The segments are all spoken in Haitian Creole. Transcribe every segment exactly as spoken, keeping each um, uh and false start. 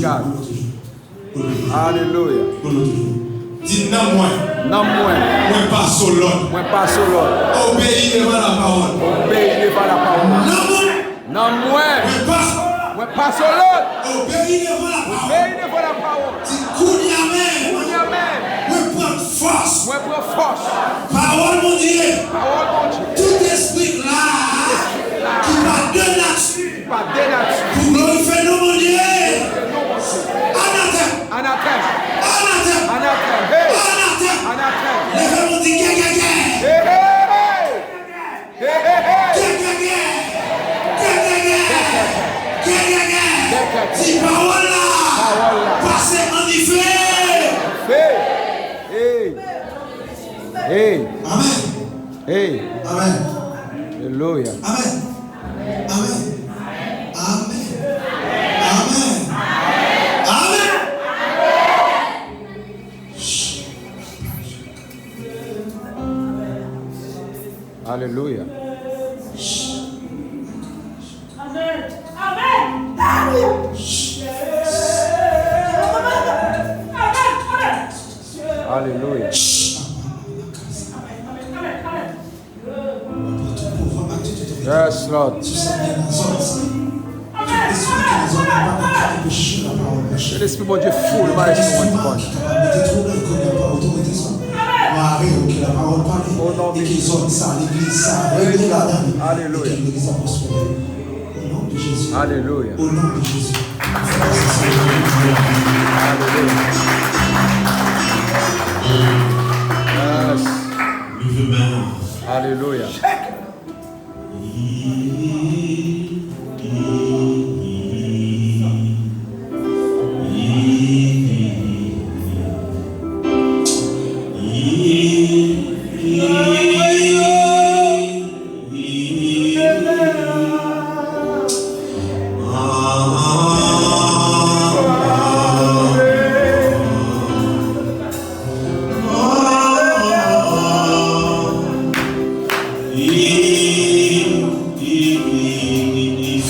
God. Alelouya. Di, "Nanm mwen, Nanm mwen, mwen pa sou lòd. Mwen pa sou lòd. Obeyi devan lapawòl. Obeyi devan lapawòl. Nanm mwen, Nanm mwen, mwen pa, mwen pa sou lòd. Obeyi devan lapawòl." Obeyi devan lapawòl. Di, "Kounye a menm, Kounye a menm, mwen pran fòs." Mwen pran fòs. Pawòl Bondye. Pawòl Bondye. Tout espri la, Tout espri la, ki pa de nati, ki pa de nati, pou glorifye non Bondye, non Bondye, anatèm. Anatèm. Anatèm. Anatèm. Hey. Anatèm. Anatèm. Leve men w, di, "Gè, gè, gè." Hey, hey, hey. Hey, hey, hey. Gè, gè, gè. Gè, gè, gè. Gè, gè, gè. Gè, gè, gè. Di, "Pawòl la, Pawòl la, pase an dife." Dife. Hey. Hey. Amen. Hey. Amen. Alelouya. Amen. Amen. Amen. Amen. Amen. Alelouya. Amen. Amen. Alelouya. Amen. Amen. Alelouya. Amen. Amen. Amen. Amen. Yes, Lord. Ke Lespri Bondye foule maestro an. O non de Jezi. Alelouya. Alelouya. Alelouya. Yes. Alelouya.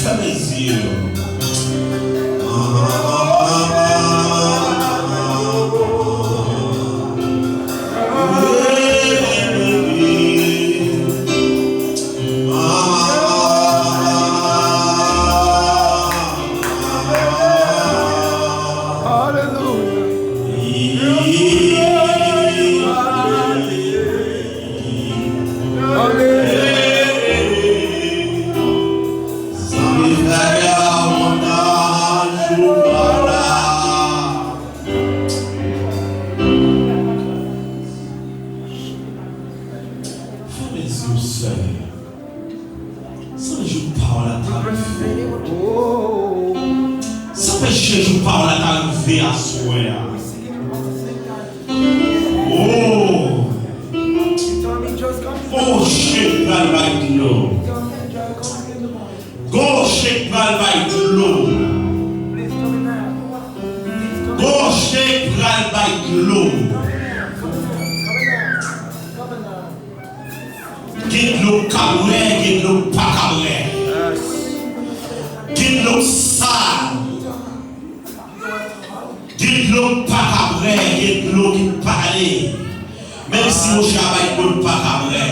Fèmen zye w. Alelouya. Fèmen zye w, sè. Sanble jou pawòl la ta rive. Sanble jou pawòl la ta rive aswè a. Oh! Gwo woche pral bay dlo. Gwo woche pral bay dlo. Gwo woche pral bay dlo. Gen dlo k ap rè, gen dlo k pa ka rè. Gen dlo k sal. Gen dlo k pa ka rè, gen dlo ki pale. Menm si woche a bay dlo, l pa ka rè.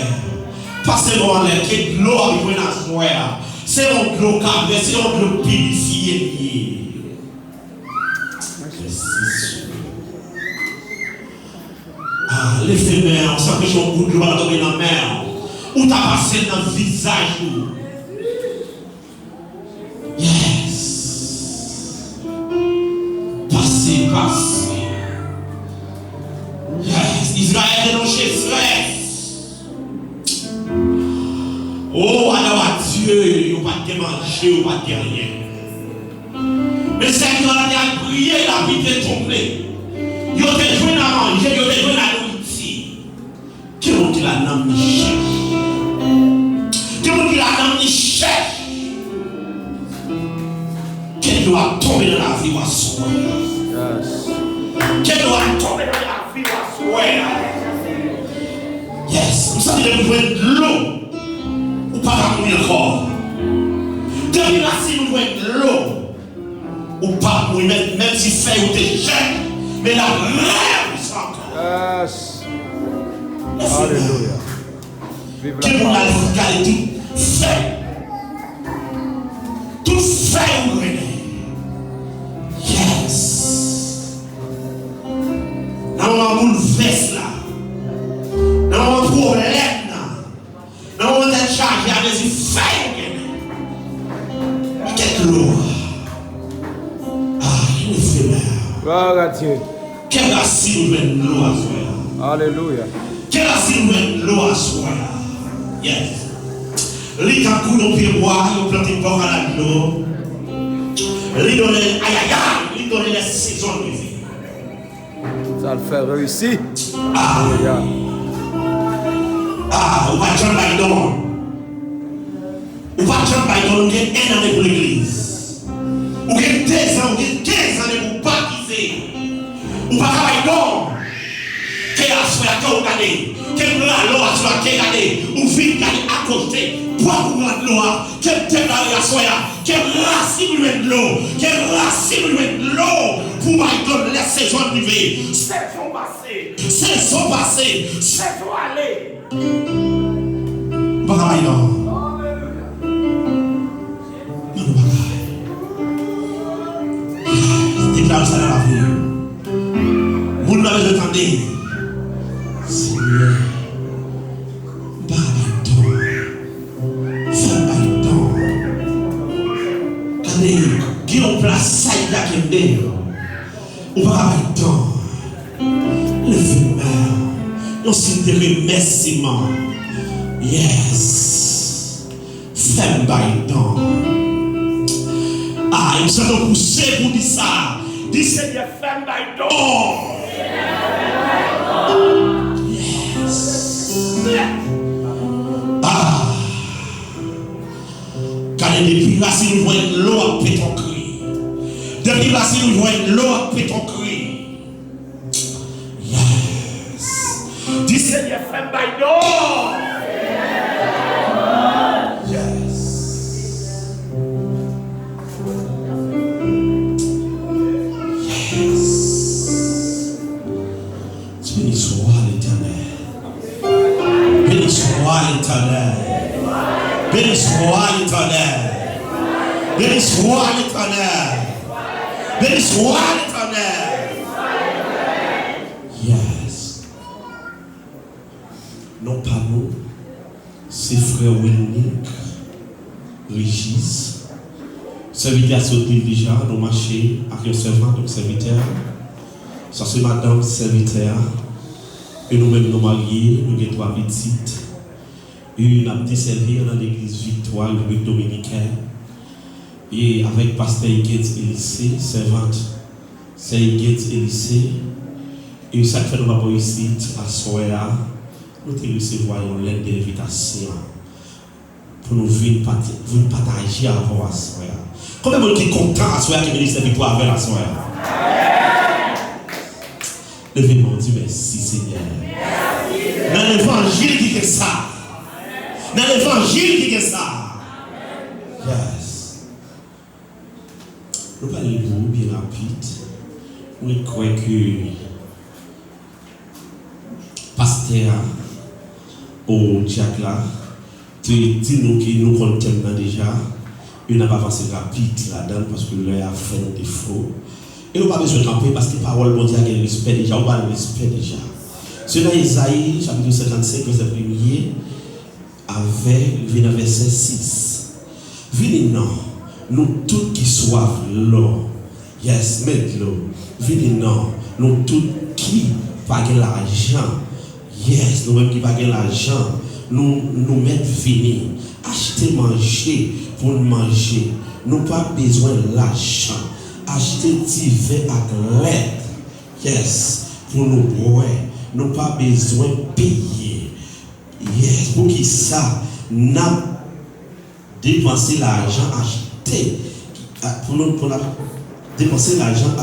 Pase bò anlè, ke dlo ap jwenn aswè a. Se yon dlo k ap rè, se yon dlo k pirifye li ye. Ah, leve men w, sa fè yon gout dlo pa tonbe nan men w. Ou ta pase l nan vizaj ou. Yes. Pase, pase. Yes. Izrayèl te nan sechès. Oh, alò, adye, yo pa t gen manje, yo pa t gen anyen. Men sèvitè a te al priye, lapli te tonbe. Yo te jwenn a manje, yo te jwenn a nouriti. Gen moun ki la nanm li chèch. Gen moun ki la nanm li chèch. Ke dlo a tonbe nan lavi w aswè. Yes. Ke dlo a tonbe nan lavi w aswè. Yes. M santi depi w jwenn dlo, ou pa ka mouri ankò. Depi rasin ou jwenn dlo, ou p ap Wi, menm, menm si fèy ou te jèn, men l ap revin sa ankò. Yes. Alelouya. Gen moun al gade tout fèy. Tout fèy ou grennen. Yes. Nan moman boulvès la, nan moman pwoblèm nan, nan moman tèt chaje a, mezi fèy ou grennen. Kèk dlo. Ah, il est faible. Gloire à Dieu. Kè rasin jwenn dlo aswè a. Alelouya. Kè rasin jwenn dlo aswè a. Yes. Li tankou yon pye bwa, yo plante bò kanal dlo. Li donnen, ayayay, li donnen lè sezon rive. Sa l fè reyisi. Ah. Alelouya. Ah, ou pa t janm bay don. Ou pa t janm bay don, ou gen en ane pou legliz. Ou gen dezan, ou gen kenz ane pou w batize. Ou pa ka bay don. Ke aswè a, ke w gade. Ke m rale w aswè a, ke gade. Ou vin gade akote. Pwa pou pran dlo a. Ke m deklare aswè a. Ke rasin jwenn dlo. Ke rasin jwenn dlo. Pou bay don lè sezon rive. Sezon pase. Sezon pase. Sezon ale. Ou pa ka bay non. Mande bagay. Deklare sa nan lavi. Moun nan bezwen tande. Senyè, m pa ka bay don. Fè m bay don. Gade, gen yon plas sa y a kenbe. Ou pa ka bay don. Leve men. Yon siy de remèsiman. Yes. Fè m bay don. Ah, m santi w pouse pou di sa. Di, Senyè, fè m bay don. Yes. Ah. Gade, depi rasin ou jwenn dlo ap pete yon kri. Depi rasin ou jwenn dlo ap pete yon kri. Yes. Di, Senyè, fè m bay don. Yes. Yes. Beni swa Letènèl. Beni swa Letènèl. Beni swa Letènèl. Beni swa Letènèl. Beni swa Letènèl. Yes. Non pa nou, se frè Wilnick Régis. Sèvitè a sot li deja, nou mache ak yon sèvant, yon sèvitè. Sa se madanm sèvitè a. E nou menm nou marye, nou gen twa pitit. E n ap desèvi nan legliz Viktwa, Repiblik Dominikèn. E avèk pastè Higgins Elise, sèvant sè Higgins Elise. E sa k fè nou pa bò isit aswè a, nou te resevwa yon lèt de envitasyon pou nou vin pati-, vin pataje avè w aswè a. Konbyen moun ki kontan aswè a ke ministè Viktwa avè l aswè a? Leve men w, di, mèsi, Senyè. Nan levanjil ki gen sa. Nan levanjil ki gen sa. Yes. Nou pral li pou ou byen rapid. Mwen kwè ke pastè a, ou dyak la, te di nou ke nou konn tèm nan deja, e n ap avanse rapid ladan l paske lè a fè nou defo. E nou pa bezwen kanpe paske pawòl Bondye a gen respè deja, ou ba l respè deja. Se nan Ezayi, chapit senkannsenk, vèsè premye, avè, rive nan vèsè sis. Vini non, nou tout ki swaf lò. Yes, men dlo. Vini non, nou tout ki pa gen lajan. Yes, nou menm ki pa gen lajan, nou, nou mèt vini. Achte manje pou n manje. Nou pa bezwen lajan. Achte diven ak lèt. Yes, pou nou bwè. Nou pa bezwen peye. Yes, poukisa n ap depanse lajan achte, pou nou, pou n ap depanse lajan